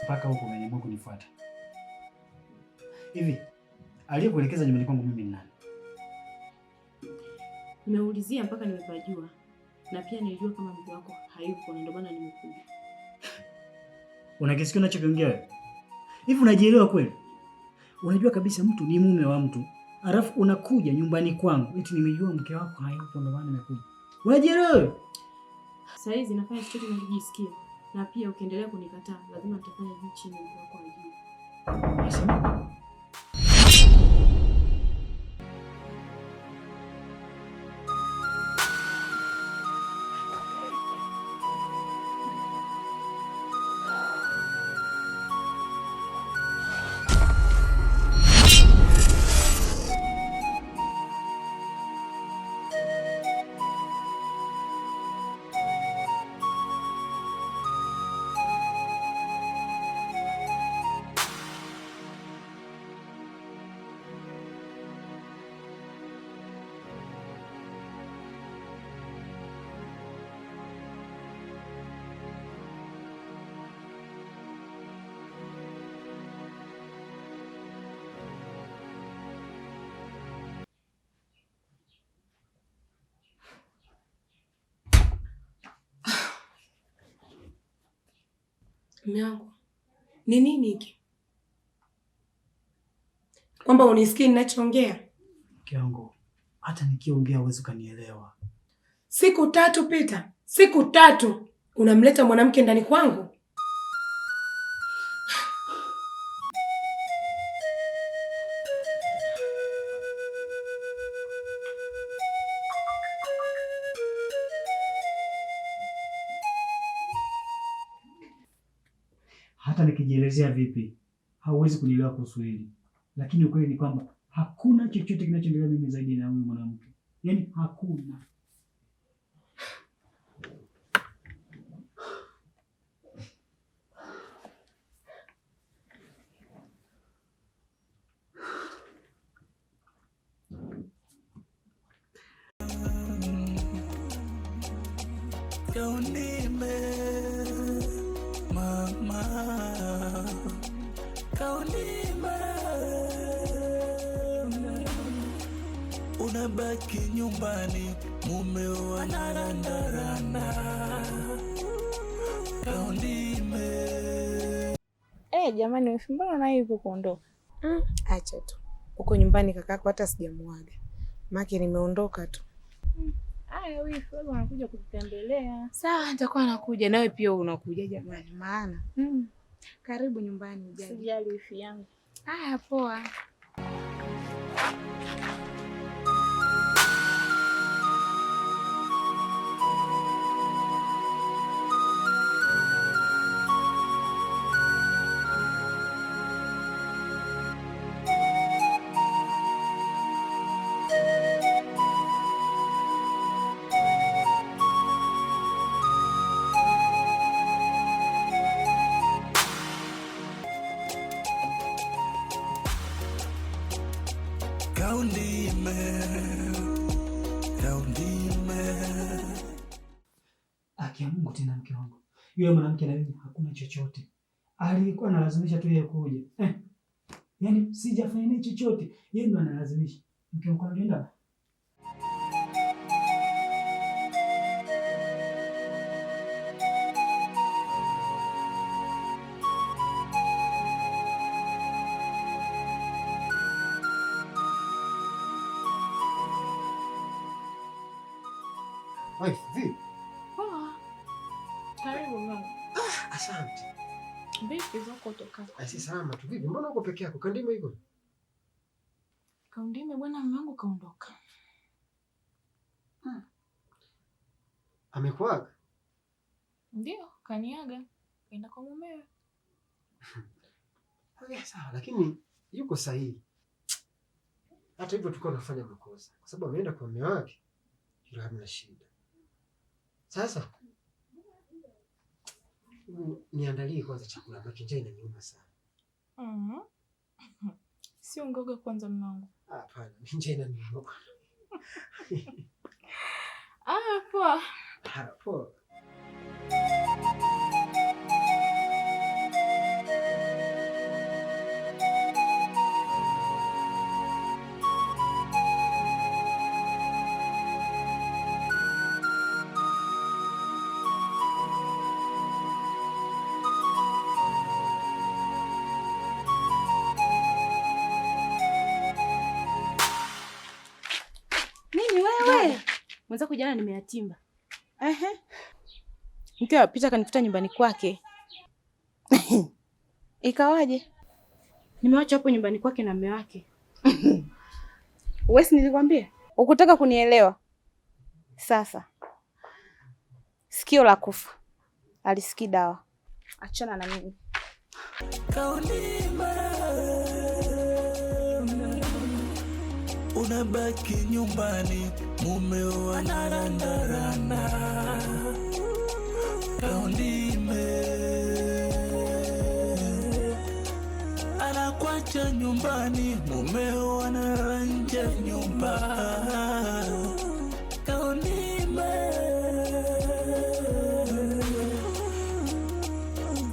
Mpaka huko umeamua kunifuata. Hivi aliyekuelekeza nyumbani kwangu mimi ni nani? Nimeulizia mpaka nimepajua, na pia nilijua kama mke wako hayupo, na ndio maana nimekuja. Unakisikia unachokiongea wewe? Hivi unajielewa kweli? Unajua kabisa mtu ni mume wa mtu, alafu unakuja nyumbani kwangu eti nimejua mke wako hayupo ndio maana nimekuja. Unajielewa wewe? Saa hizi nafanya chochote ninachojisikia, na pia ukiendelea kunikataa lazima nitafanya juu chini mke wako ajue. Unasema? Mume wangu, ni nini hiki? Kwamba unisikii ninachoongea? Mke wangu, hata nikiongea huwezi ukanielewa. Siku tatu Pita, siku tatu unamleta mwanamke ndani kwangu? Hata nikijielezea vipi, hauwezi kunielewa kuhusu hili, lakini ukweli ni kwamba hakuna chochote kinachoendelea mimi zaidi na huyu mwanamke, yaani hakuna. Kaundime mama, kaundime, unabaki nyumbani, mumeo anarandaranda. Kaundime. Jamani, wifi, mbona naye yupo kuondoka? Acha tu huko nyumbani kakako hata sijamuaga, maki nimeondoka tu. Aya wifi, wewe unakuja kututembelea. Sawa, nitakuwa nakuja, nawe pia unakuja jamani, maana karibu nyumbani ujali. Sijali wifi yangu. Aya, poa. Kaundime, kaundime. Haki ya Mungu tena mke wangu. Yule mwanamke na mimi hakuna chochote. Alikuwa analazimisha tu yeye kuja. Yaani sijafanya naye chochote. Yeye ndo analazimisha. Mke wangu anaenda. Wife, vipi? Poa. Karibu mama. Asante. Vipi zako kutoka? Asi salama tu. Vipi? Mbona uko peke yako? Kandime iko? Kaundime bwana, mume wangu kaondoka. Amekuaga? Ndio, kaniaga. Kaenda kwa mumewe. Okay, sawa, lakini yuko sahihi. Hata hivyo tulikuwa tunafanya makosa kwa sababu ameenda kwa mume wake, hilo hamna shida. Sasa hebu niandalie kwanza chakula, maana njaa inaniuma sana. Mhm. Sio ngoga kwanza mume wangu. Hapana, njaa inaniuma. Ah, poa. Ah, poa. Mwenzako jana nimeyatimba. Ehe. Mke wa Pita kanikuta nyumbani kwake. Ikawaje? Nimewacha hapo nyumbani kwake na mume wake. Wewe si nilikwambia? Ukutaka kunielewa. Sasa sikio la kufa alisikii dawa. Achana na mimi. Kaulima unabaki nyumbani, mumeo anarandaranda. Kaundime anakwacha nyumbani, mumeo anaranja nyumba. Kaundime,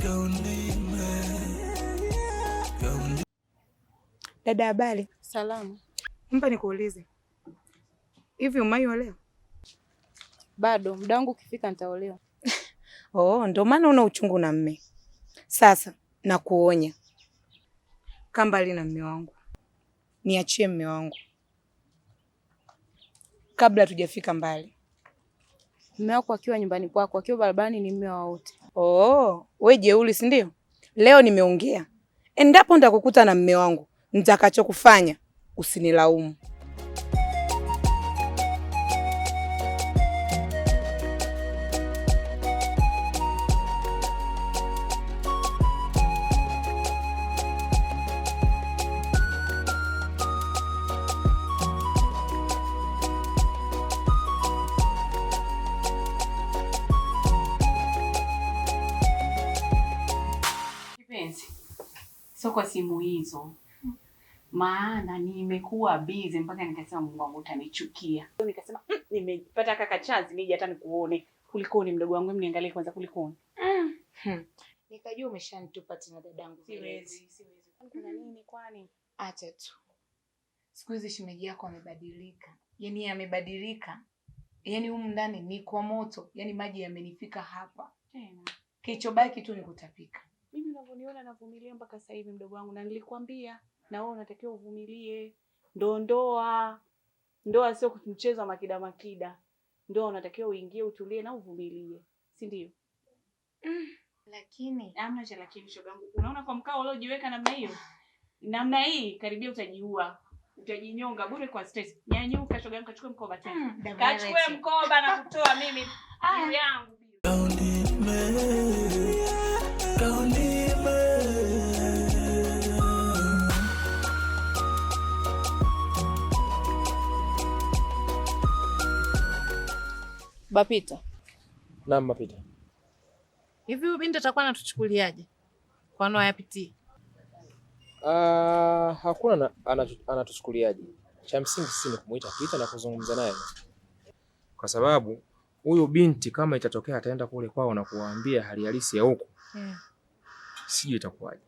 kaundime, kaundime. Dada, habari? Salamu. Mpa nikuulize. Hivi umai leo? Bado muda wangu ukifika nitaolewa. Oh, ndio maana una uchungu na mme. Sasa nakuonya. Kaa mbali na mme wangu. Niachie mme wangu. Kabla tujafika mbali. Mume wako akiwa nyumbani kwako, akiwa barabarani ni mume wa wote. Oh, we jeuli, si ndio? Leo nimeongea. Endapo nitakukuta na mme wangu, nitakachokufanya usinilaumu. Kipenzi, sio kwa simu hizo, maana nimekuwa busy mpaka nikasema Mungu wangu utanichukia. Nikasema nimepata kaka chance nije hata nikuone. Kulikoni mdogo wangu, hebu niangalie kwanza kulikoni. Nikajua umeshanitupa tena dadangu. Siwezi, siwezi. Kuna nini kwani? Acha tu. Siku hizi shemeji yako amebadilika. Yaani amebadilika. Yaani humu ndani ni kwa moto. Yaani maji yamenifika hapa. Tena. Kilichobaki tu ni kutapika. Mimi unavyoniona navumilia mpaka sasa hivi mdogo wangu, na nilikwambia na wewe unatakiwa uvumilie. Ndo ndoa. Ndoa sio mchezo wa makida makida. Ndoa unatakiwa uingie, utulie na uvumilie, si ndio? Lakini Hamna cha lakini, shoga yangu. Unaona kwa mkao uliojiweka namna hiyo, namna hii karibia utajiua, utajinyonga bure kwa stress. Nyanyuka shoga yangu, kachukue mkoba tena, kachukue mkoba na kutoa mimi juu yangu. Kaundime, kaundime. Bapita. Naam, Mapita. Hivi huyu binti atakuwa anatuchukuliaje kwa anayoyapitia? Hakuna anatuchukuliaje. Cha msingi sisi ni kumuita Pita na kuzungumza naye, kwa sababu huyu binti kama itatokea ataenda kule kwao na kuwaambia hali halisi ya huku, sijui itakuwaje.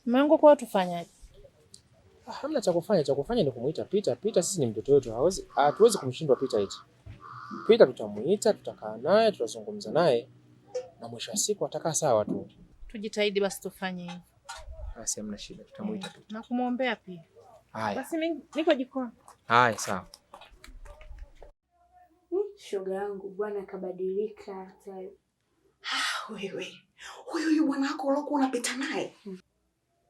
Mume wangu, kwa tufanyaje? Hamna cha kufanya. Cha kufanya ni kumuita Pita. Pita sisi ni mtoto wetu, hawezi, hatuwezi kumshindwa Pita eti. Pita tutamuita, tutakaa naye, tutazungumza naye na mwisho wa siku atakaa sawa tu. Tujitahidi basi tufanye hivyo. Basi hamna shida, tutamuita Pita. Na kumwombea pia. Haya. Basi mimi niko jikoni. Haya, sawa. Shoga yangu bwana kabadilika hata. Wewe huyu huyu bwana wako uliokuwa unapita naye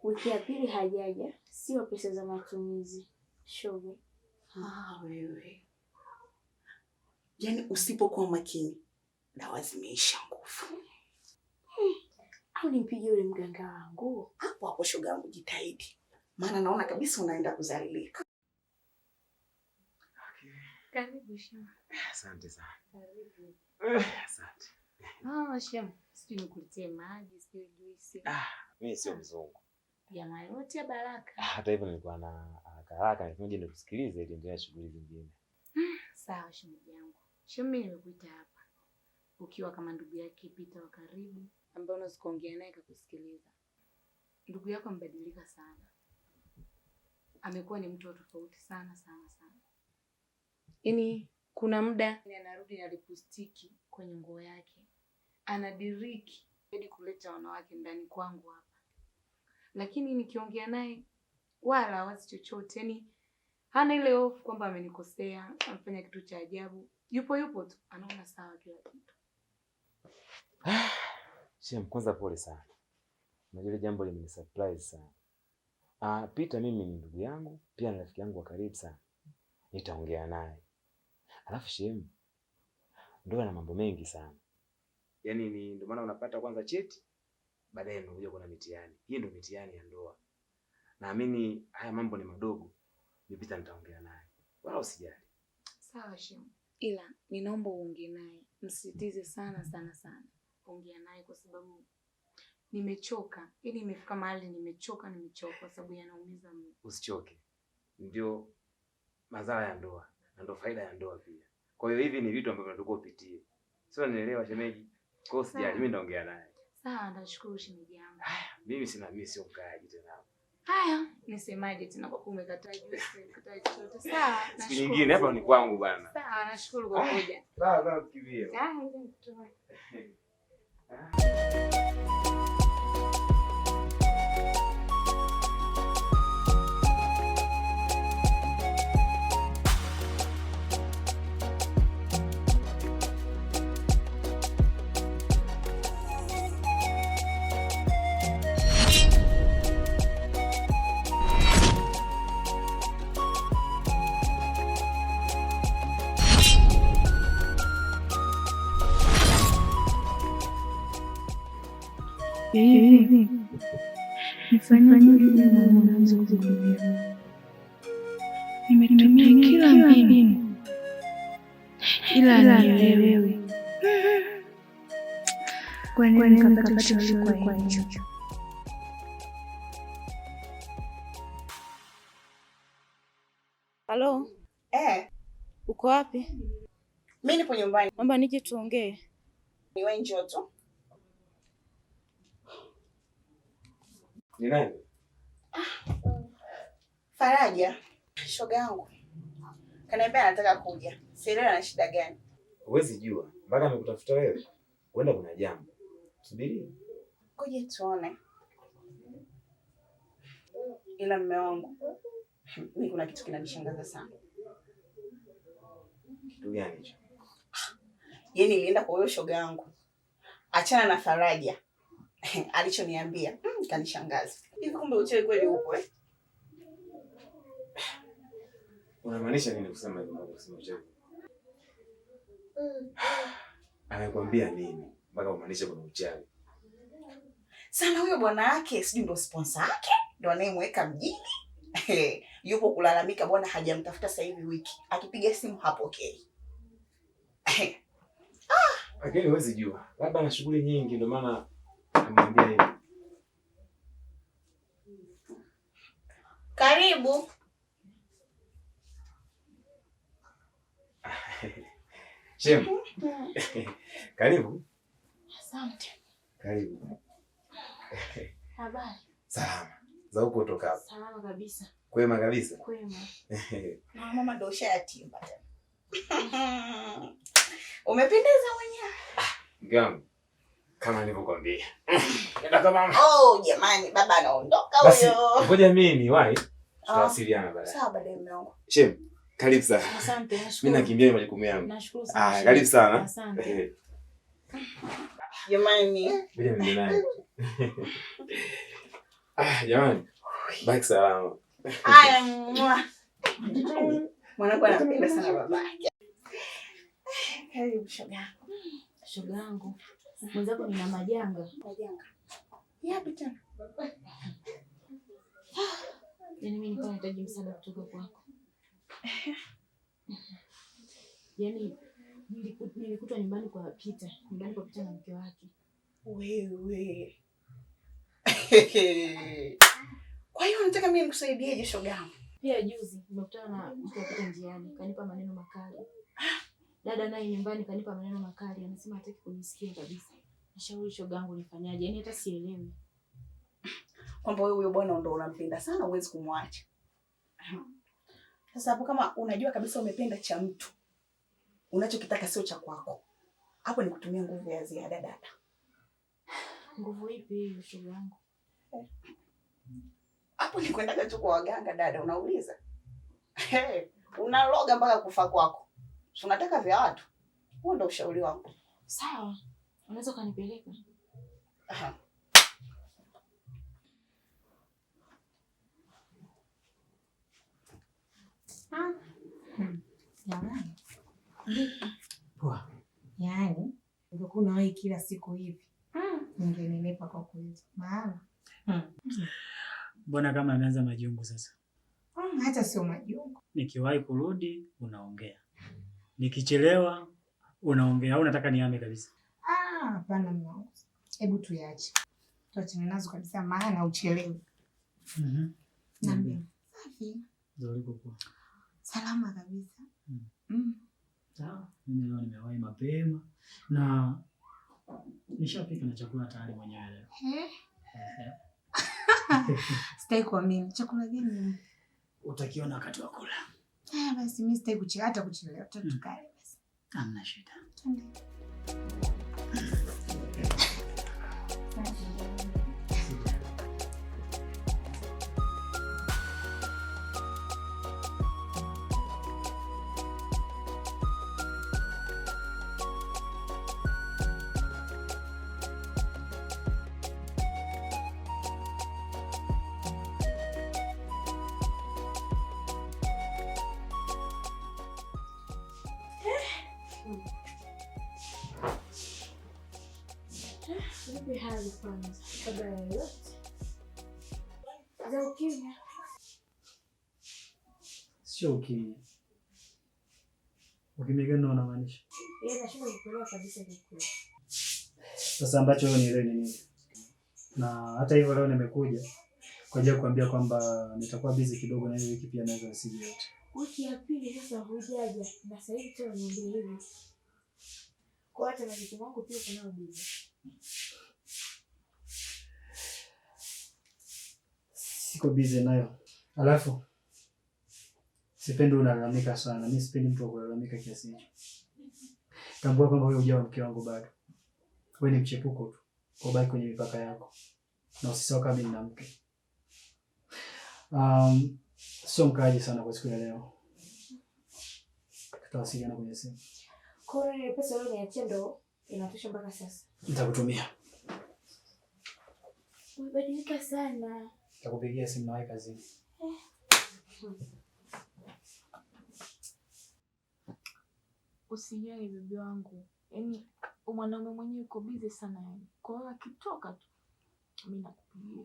Wiki ya pili hajaja, sio pesa za matumizi. Shoga. Wewe yaani, usipokuwa makini dawa zimeisha nguvu. Au nimpigie yule mganga wangu? Hapo hapo shoga yangu, jitahidi, maana naona kabisa unaenda kuzalilika. Karibu Shemu. Asante sana. Karibu. Asante. Ah, Shemu, sijui nikuletee maji, sijui juisi. Mimi sio mzungu. Jamaa yote ya baraka. Hata hivyo nilikuwa na haraka haraka nikuja nikusikilize ili endelea shughuli zingine. Sawa shemeji yangu. Shemu, mimi nimekuita hapa ukiwa kama ndugu yake Pita wa karibu ambaye unaweza kuongea naye akakusikiliza. Ndugu yako amebadilika sana, amekuwa ni mtu wa tofauti sana sana sana. Yaani kuna muda anarudi na lipustiki kwenye nguo yake, anadiriki hadi kuleta wanawake ndani kwangu hapa, lakini nikiongea naye wala hawazi chochote, yaani Hana ile hofu kwamba amenikosea, amefanya kitu cha ajabu. Yupo yupo tu, anaona sawa kila kitu. Shem, kwanza pole sana. Unajua ile jambo limenisurprise sana. Ah, Peter mimi ni ndugu yangu, pia ni rafiki yangu wa karibu sana. Nitaongea naye. Alafu Shem, ndoa na mambo mengi sana. Yaani ni ndio maana unapata kwanza cheti, baadaye unakuja kuna mitihani. Hii ndio mitihani ya ndoa. Naamini haya mambo ni madogo. Mimi Peter nitaongea naye. Wala usijali. Sawa Shem. Ila ninaomba uongee naye, msisitize sana sana sana. Ongea naye kwa sababu nimechoka. Yaani imefika mahali nimechoka, nimechoka kwa sababu yanaumiza mno. Usichoke. Ndio madhara ya ndoa na ndio faida ya ndoa pia. Kwa hiyo hivi ni vitu ambavyo unatakiwa upitie. Sio, nielewa shemeji? Kwa hiyo usijali, mimi nitaongea naye. Sawa, nashukuru shemeji yangu. Mimi sina, mimi sio mkaaji tena. Haya, nisemaje tena kwa kuwa umekataa juisi, umekataa chochote. Sawa, Siku nashukuru. nyingine hapa ni kwangu bana. Sawa, nashukuru kwa kuja. Sawa sawa, tukimbie. Haya, ngoja nikutoe. Hivi nifanyaje ili mama aweze kuelewa? Nimetumia kila mbinu ila anielewi. Kwa nini nikapata ushauri kwa hicho? Halo, Eh, uko wapi? mimi nipo nyumbani. Naomba nije tuongee. Ni wewe njoo tu. Ni nani? Faraja, shoga yangu. Kaniambia anataka kuja. Sielewi ana shida gani. Huwezi jua mpaka amekutafuta wewe. Huenda kuna jambo. Subiri. Ngoja tuone. Ila mume wangu, mimi kuna kitu kinanishangaza sana. Kitu gani hicho? Yaani nilienda kwa huyo shoga yangu. Achana na Faraja. Alichoniambia, kanishangaza. Hivi kumbe uchawi kweli upo eh? Unamaanisha nini kusema hivyo mpaka kusema uchawi? Amekwambia nini mpaka umaanishe kuna uchawi? Sana huyo bwana wake, sijui ndo sponsor yake, ndo anayemweka mjini. Yupo kulalamika bwana hajamtafuta sasa hivi wiki. Akipiga simu hapokei. Lakini huwezi jua, labda ana shughuli nyingi ndio maana amwambia hivi. Karibu. Shem. Karibu. Asante. Karibu. Habari? Salama. Za huko utokapo. Salama kabisa. Kwema kabisa. Kwema. Na mama ndo ushayatimba tena. Umependeza mwenyewe. Mke wangu, kama nilivyokuambia. Nenda kwa mama. Oh, jamani baba anaondoka Basi huyo. ngoja mimi niwahi. Tutawasiliana baadaye. Sawa baadaye mume wangu. Shem, karibu sana. Asante, nashukuru. Mimi nakimbia majukumu yangu. Nashukuru sana. Ah, karibu sana. Asante. Jamani. Ngoja niende naye. Ah, jamani. Baki salama. Haya, mwa. Mwanangu anampenda sana babake. Karibu shoga yangu. Shoga yangu, mwenzako nina majanga. Majanga. Yapi tena? Yaani mimi nilikuwa nahitaji msaada kutoka kwako. Yaani nilikutwa nyumbani kwa Peter, nyumbani kwa Peter na mke wake. Wewe. Kwa hiyo unataka mimi nikusaidieje shoga yangu? Pia juzi nimekutana na mke wa Peter njiani, kanipa maneno makali. Dada naye nyumbani kanipa maneno makali, anasema hataki kunisikia kabisa. Nashauri shoga yangu nifanyaje? Yaani hata sielewi. Kwamba wewe huyo bwana ndo unampenda sana, huwezi kumwacha. Sasa hapo kama unajua kabisa umependa cha mtu, unachokitaka sio cha kwako, hapo ni kutumia nguvu ya ziada dada. Nguvu ipi hiyo shoga yangu? Hapo ni kwendaga tu kwa waganga dada, unauliza. Hey, unaloga mpaka kufa kwako. Si unataka vya watu? Huo ndio ushauri wangu. Sawa. Unaweza kunipeleka? Aha. Jamani. Poa. Yaani, ungekuwa unawahi kila siku hivi. Ningenenepa kwa kweli. Maana Mbona kama ameanza majungu sasa? Hata sio majungu. Nikiwahi kurudi unaongea. Nikichelewa unaongea au unataka nihame kabisa? Ah, hapana mume wangu. Hebu tuache. Tuachane nazo kabisa maana uchelewe. Naambia. Safi. Ndio ulikokuwa. Salama kabisa. Sawa. Mimi leo nimewahi mapema na nishapika na chakula tayari mwenyewe leo. Eh? Sitaki kuamini. Chakula gani? Utakiona wakati wa kula. Ah, basi mimi sitaki kuchelewa hata kuchelewa. Tukale basi. Hamna shida. Twende. Vipi hali kwanza kabla ya yote? Za ukimya. Sio ukimya. Ukimya gani unamaanisha? Yeye nashindwa kukuelewa kabisa kikweli. Sasa ambacho wewe nielewe ni nini? Na hata hivyo leo nimekuja kwa ajili ya kuambia kwamba nitakuwa busy kidogo na hiyo wiki pia naweza nisije yote. Wiki ya pili sasa hujaja na sasa hivi tena niambie hivi. Kwa hata na kitu wangu pia kuna busy. Siko busy nayo. Alafu sipendi unalalamika sana. Mimi sipendi mtu wa kulalamika kiasi hicho. Tambua kwamba wewe hujawa mke wangu bado. Wewe ni mchepuko tu. Kwa baki kwenye mipaka yako. Na usisahau kama mimi nina mke. Sio mkaaji sana kwa siku ya leo. Tutawasiliana kwenye simu. Kwa hiyo ile pesa leo niachie ndo inatosha mpaka sasa. Nitakutumia. Umebadilika sana. Nitakupigia simu nawe kazini. Usijali bibi wangu. Yaani mwanaume mwenyewe yuko busy sana yani. Kwa hiyo akitoka tu mimi nakupigia.